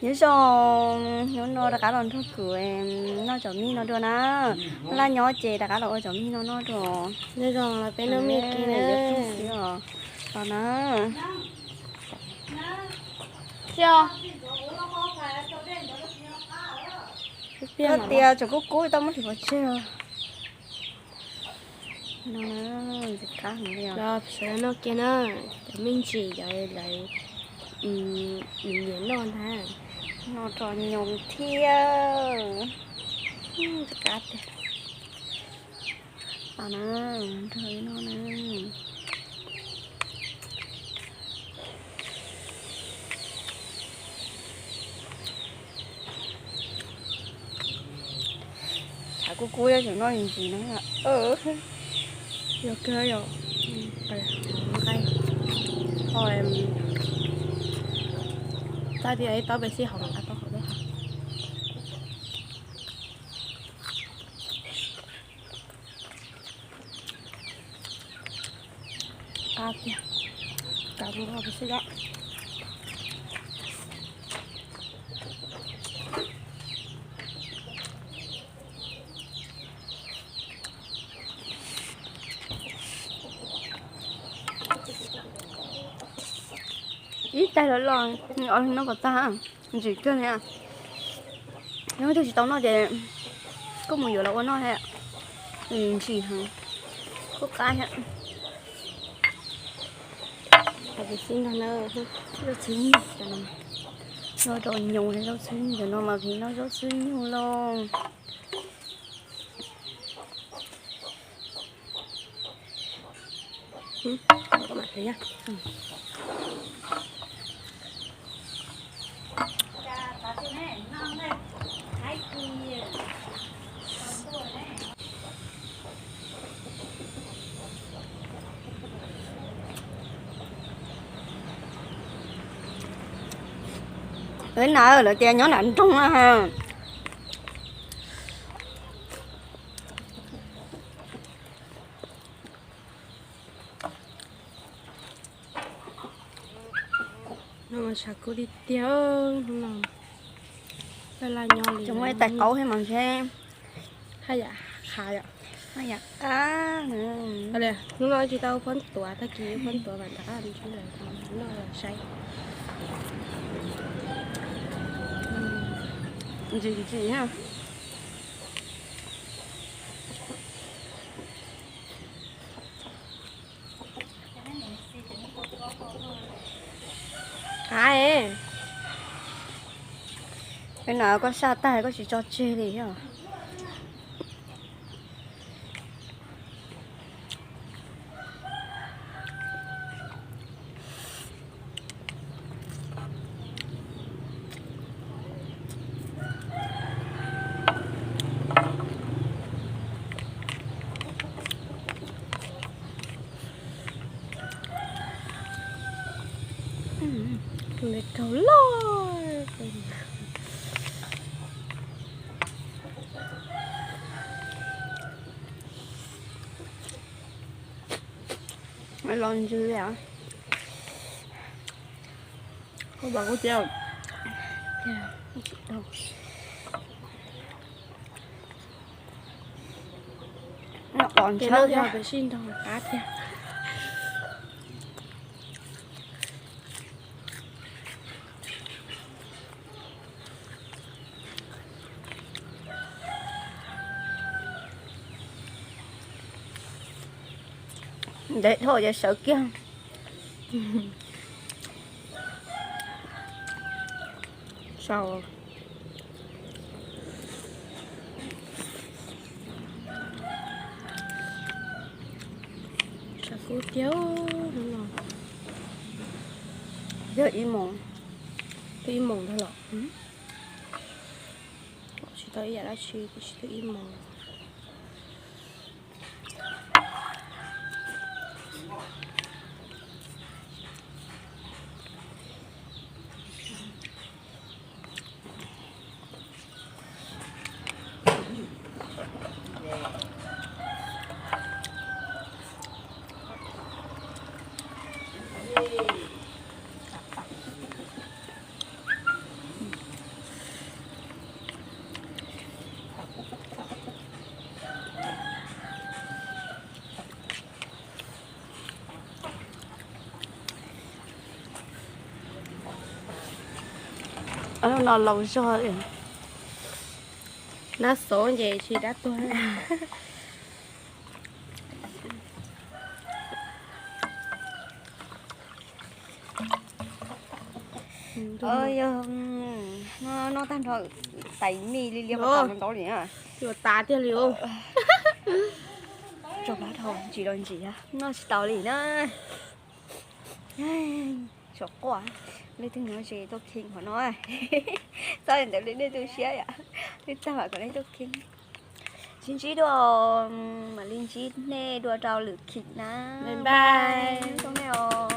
Nyob zoo, hnub no rov qab los nrog kuv noj cov mij no dua na. Laj nyob ces rov qab los ua cov mij no noj dua. Nyob zoo los peb noj mij kiag na. Los na. Koj tias tseem kub kub tau muab hliv pov tseg. No, sawv daws noj kiag na, cov mij ntsim cov lawv nyiam noj ntag. Noj rau nyoos thiab. Qab tiag. Nrog no na. Tshav kub kub yuav tsum noj ntsis no. Yog kawg yom. Nqaij, txaij tias ib taub pes xij hauv nqa tau hauv lub hauv. Qab tiag, qab mus pes xij lawm. Ib tais los los, nws ua li no kom tag, ntsim kawg li. Yog leej twg tsis tau noj ces kuj mus yuav los ua noj thiab, ntsim heev, kuj qab thiab. Zaub txhwb nyuj, zaub txhwb nyuj no mas vim noj zaub txhwb nyuj lauj. Lawv na, lawv tias nyob nram nroog na. No mas tshav kub tiag tiag, hnub no laj laj nyob li. Cov muaj ib tais qaub thiab mas ntshe haj yam qab yom. Haj yam qab. Hnub no tsis tau phab tuav, tag kis phab tuav mas rov qab ntsib lawm, noj saib. Ntsim ntsim na. Qab, no koj saj tag koj tsis tso tseg li os. Raug loj. Los ntsws li os. Koj pom kuv tias los ntshaw thiab pes sij nrog qab thiab. Ntev dhau ces sawv kiag. Sau. Tshav kub tiag no. Yog ib moos, twb ib moos ntag los. Tsis tau ib yam dab tsi, twb tsis tau ib moos. No laus zog, nab xov ces tsis dab tuag. Yog no noj tag nrho tais mij li liab ntau li. Ua tas tiag li. Tso plab dhau ntsis los ntsis noj tsis tau li na. Saum quaj, leej twg nyob ze tuaj kheej qhov no. Txhob ntawd li nej tu siab yom, nej tag mam kom nej tuaj kheej. Sib ntsib dua, mam li ntsib nej dua rau lwm khim na. Zoo nej os.